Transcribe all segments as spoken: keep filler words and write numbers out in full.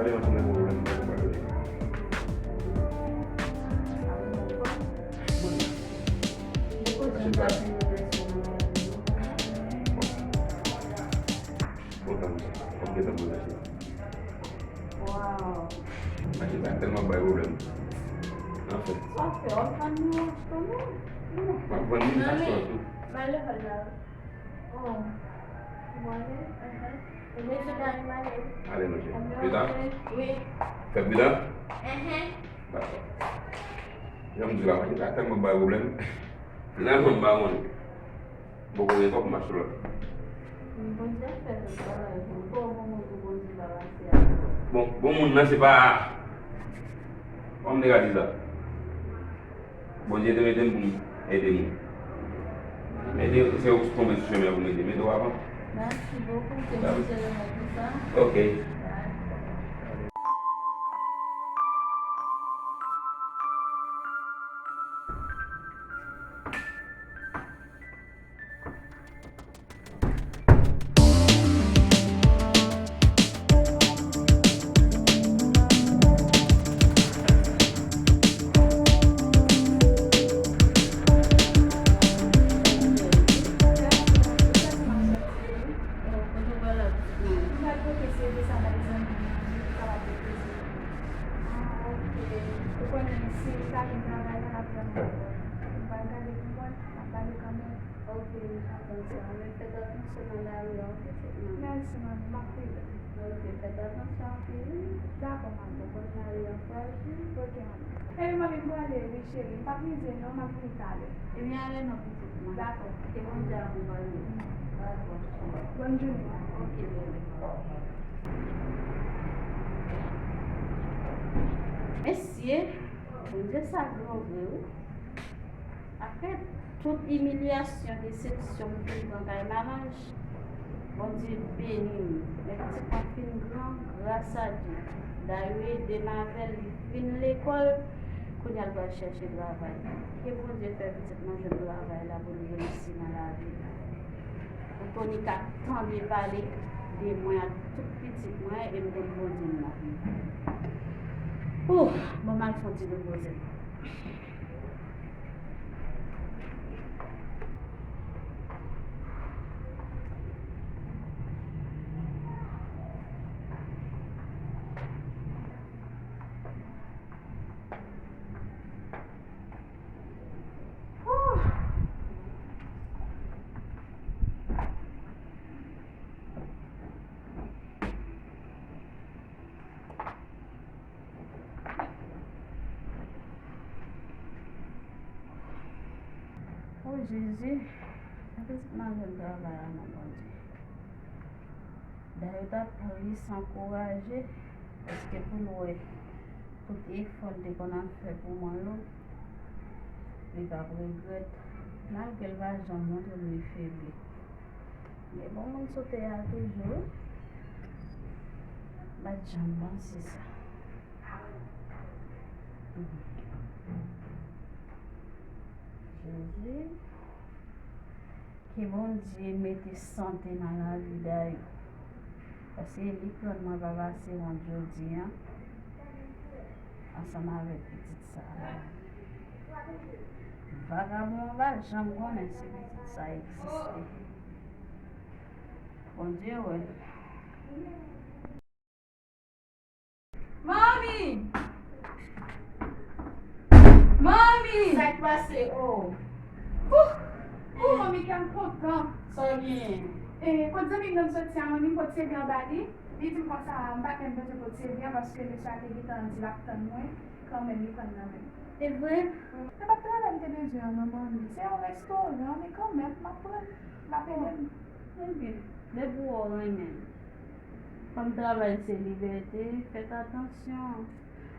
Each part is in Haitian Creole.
Mwen, mwen, mwen, mwen, mwen. Bon, bon, bon, bon, bon, bon, bon. Wow. Mache sa tèlman bay pwoblèm. Anfen. Sa fè, w ap vann nou kanmenm? M ap vann li, m ap vann tou. Mwen ale. Oh. Mwen ale. Mhm. Mwen ale. Ale, monchè. Pita? Wi. Fè pita? Mhm. Dakò. Jan m di la, mache sa tèlman bay pwoblèm. Nan, m pa konnen. Bon, konnen kòb m ap sou lòt. Bondye ap fè tout bagay pou ou. Bon, bon moun tou Bondye pa pase avè w. Bon, bon moun nan se pa, kòman m te ka di sa? Bondye te mete m pou m ede moun. Mete, se ou ki tonbe sou chemen pou m ede. Mete w avan. Mèsi bokou, ke Bondye remèt ou sa. Ok. Bye. Ah, ok. Ou konnen si l ta vin travay la, l ap vrèman bon. M pral gade pou mwen, m ap gade kanmenm. Ok, m konprann sa. Men fèt atansyon nan lari a, ok, pitit mwen. Mèsi, manmi, m ap priye. Ok, fèt atansyon anpil, wi. Dakò, manmi. Ou konn lari a frajil. Ok, manmi. Epi, manmi, m prale, wi, cheri. M p ap rive, non, m ap vini talè. Ebyen, ale non, pitit mwen. Dakò. Ke Bondye akonpanye w. Dakò. Bòn jounen. Ok, bebe. Mesye, Bondye sa gran vre, wi. Apre tout imilyasyon, desepsyon m fin pran kay Malanj, Bondye beni m. Men pitit mwen fin gran, gras a Dye. Dayou ede m avè l, li fin lekòl, kounye a l pral chèche travay. Ke Bondye fè pitit mwen jwenn travay la pou l reyisi nan lavi l. Pou Tony ka tande pale de mwen ak tout pitit mwen, e m konn Bondye m nan. Ouh, bon, m al fè yon ti repoze. O Jezi, eske m a jwenn travay la non, Bondye? Dayou t ap plis ankouraje, paske pou l wè tout efò l te konn ap fè pou mwen yo, li t ap regrèt, malgre l pa janm montre l li febli. Men bon, moun sou tè a toujou, wi. M pa t janm panse sa. Jezi, ke Bondye mete sante nan lavi Dayou. Paske li pran mwen pa pase wont jodi a, ansanm avèk pitit sa a. Vagabon an pa janm konnen si pitit sa egziste. Bondye wè. Manmi! Manmi! Sa k pase, o? Ouh! Ouh, manmi, kè m kontan. Sa w genyen? E, kot zanmi m nan soti a, manmi, m pot seri anba li. Li di m konsa, m pa t menm bezwen pot seri an, paske mesye a te gentan di l ap tann mwen, kanmenm li pran nan men m. E vre? Se pa t travay m te bezwen an non, manmi. Se yon restoran, men kanmenm, m ap pran l. L ap ede m. Ebyen, depi w renmen l. Kòm travay se libète, fèt atansyon.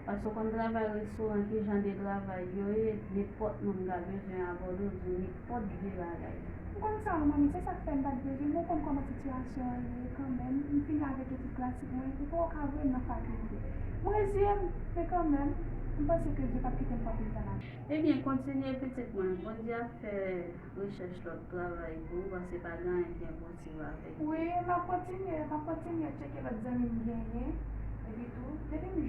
Paske w konn travay restoran, ki jan de travay yo ye, nenpòt moun ka bezwen abòde w di nenpòt vye bagay. M konn sa wi, manmi, se sa k fè m pa t bezwen, men w konn kòman sitiyasyon an ye kanmenm, m fini avèk etid klasik mwen, epi w ka voye m nan fakilte. M reziye m, men kanmenm, m panse ke Dye p ap kite m fè anpil tan la. Ebyen, kontinye pitit mwen, Bondye ap fè rechèch lòt travay pou ou, paske pa gen anyen ki enposib avèk li. Wi, m ap kontinye, m ap kontinye tcheke lòt zanmi m genyen, epi tou,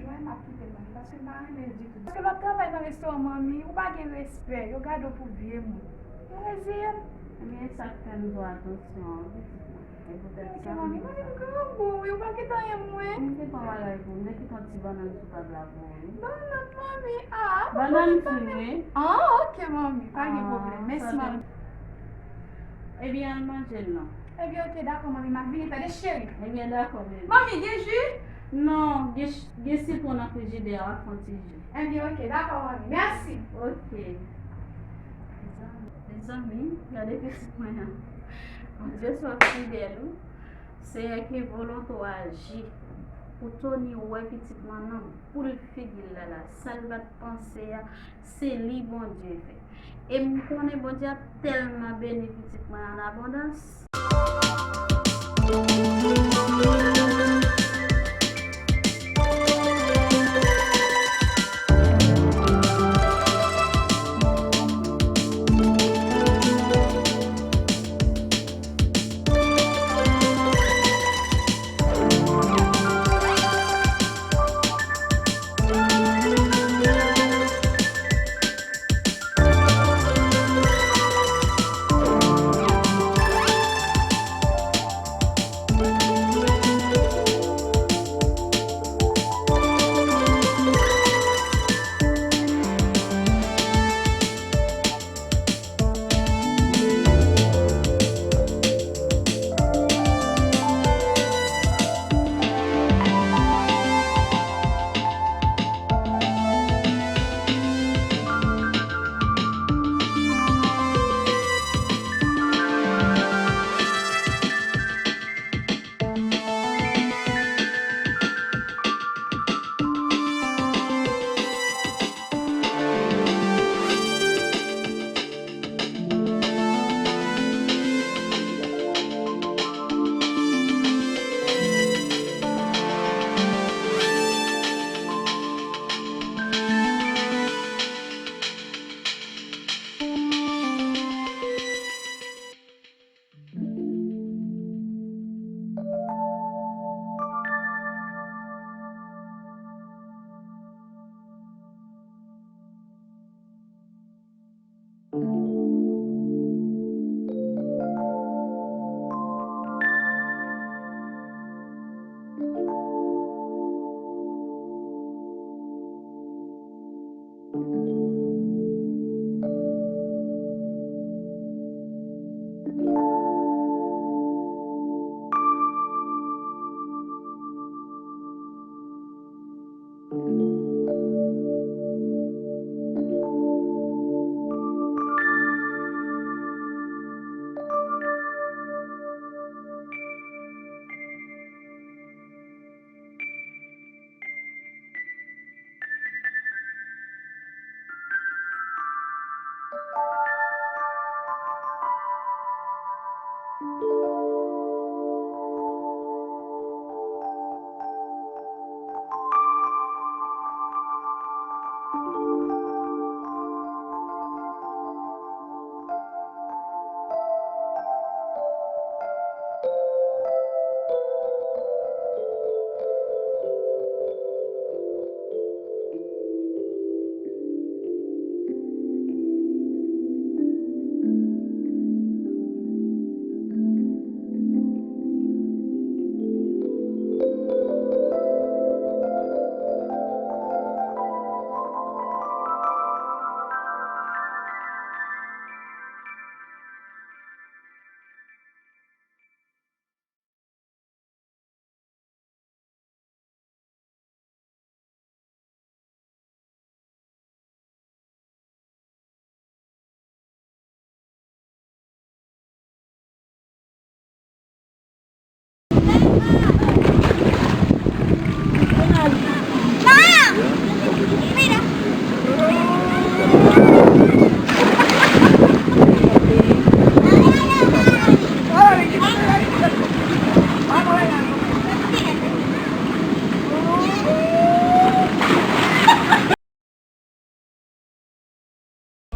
Mwen, m ap kite l, manmi, paske m pa renmen l ditou. Paske lè w ap travay nan restoran, manmi, ou pa gen respè. Yo gade w pou vye moun. Yo reziye m. Ebyen, e sa k fè m di w atansyon an, pitit mwen. E poutèt sa, manmi, manmi, m grangou, wi, ou pa gentan renmen mwen. M gentan bagay pou ou, m te kite yon ti bannann sou tab la pou ou, wi. Bannann, manmi, ah, bannann fri, wi. Ah, ok, manmi, pa gen pwoblèm. Mèsi, manmi. Ebyen, al manje l non. Ebyen, ok, dakò, manmi, m ap vini, tande, cheri. Ebyen, dakò, bebe. Manmi, gen ji? Non, gen, gen sitwon nan frijidè a, w ap fè yon ti ji. Ebyen, ok, dakò, manmi. Mèsi. Ok. Mezanmi, gade pitit mwen an. Bondye twò fidèl, wi. Seyè, ke volonte w aji pou Tony wè pitit mwen nan boul figi l la la. Sa l pa t panse a, se li Bondye fè. E m konnen Bondye ap tèlman beni pitit mwen an abondans.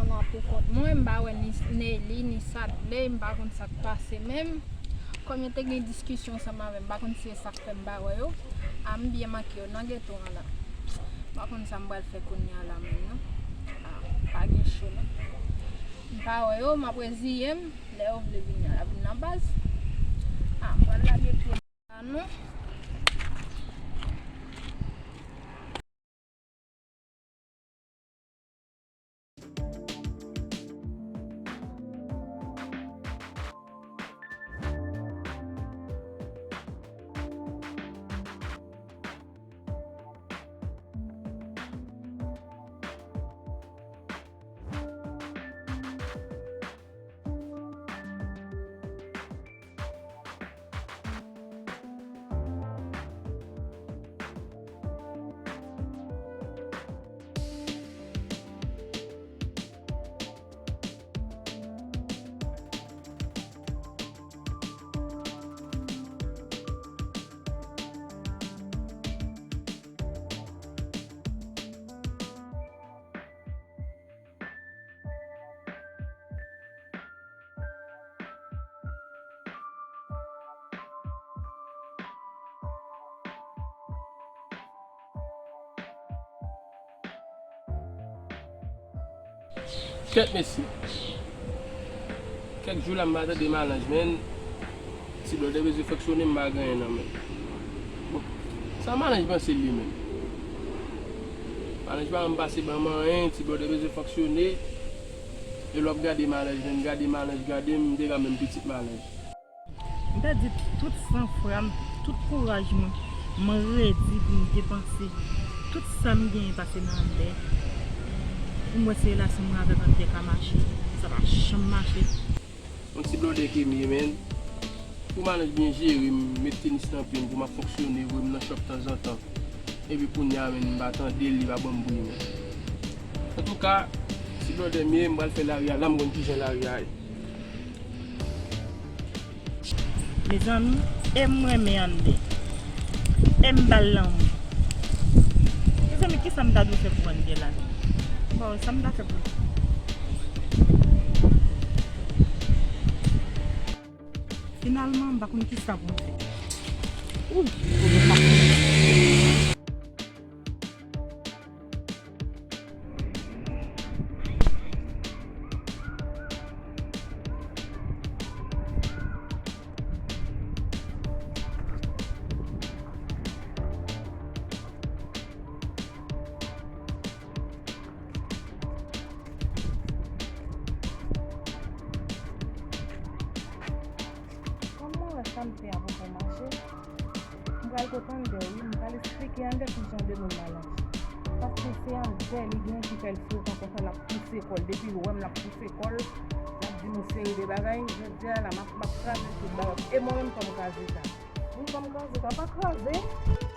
Nan pou kont mwen, m pa wè ni Nelly, ni Sadley, m pa konn sa k pase menm. Kòm yo te gen diskisyon ansanm avè m, m pa konn si se sa k fè m pa wè yo. A, m byen manke yo nan geto an la. Pa konn sa m pral fè kounye a la menm non. Ah, pa gen cho non. M pa wè yo, m ap reziye m. Lè yo vle vini a, y ap vin nan baz. Ah, m pral lage pye m la non. Kèt mesye. Kèk jou la m pa tande Malanj, men. Ti blòdè bezwen fonksyone, m pa gen anyen nan men. Bon, sa Malanj panse li menm? Malanj pa janm pase ban m anyen, ti blòdè bezwen fonksyone. E lè w ap gade Malanj, men gade Malanj, gade m, m te ka menm pitit Malanj. M pèdi tout sanfra m, tout kouraj mwen. Mwen redi pou m depanse tout sa m genyen pase nan Andè. Pou m wè si relasyon mwen avèk Andè ka mache. Sa pa janm mache. Yon ti blòdè ke m ye, men. Pou Malanj byen jere m, met tenis nan pye m, pou m ap fonksyone, voye m nan chòp tanzantan. Epi kounye a, men, m pa tande l, li pa ban m bri, men. Antouka, ti blòdè m ye, m pral fè lari a, la m konn kijan lari a ye. Mezanmi, e m renmen Andè. E m ba l lanmou. Mezanmi, kisa m ta dwe fè pou Andè la? Bon, sa m ta fè pou li? Finalman, m pa konn kisa pou m fè. Ooh, pwoblèm la. Kòm mwen wè sa m fè a poko mache, m pral kote Andè wi, m pral eksplike Andè kijan de moun Malanj. Paske se Andè, li gen ki fè l frekan konsa, l ap pouse kò l. Depi l wè m, l ap pouse kò l, l ap di m yon seri de bagay. Jodi a la, m ap, m ap kraze tout bagay. E mwen menm, fò m kraze sa. Wi, fò m kraze sa. Pa kraze.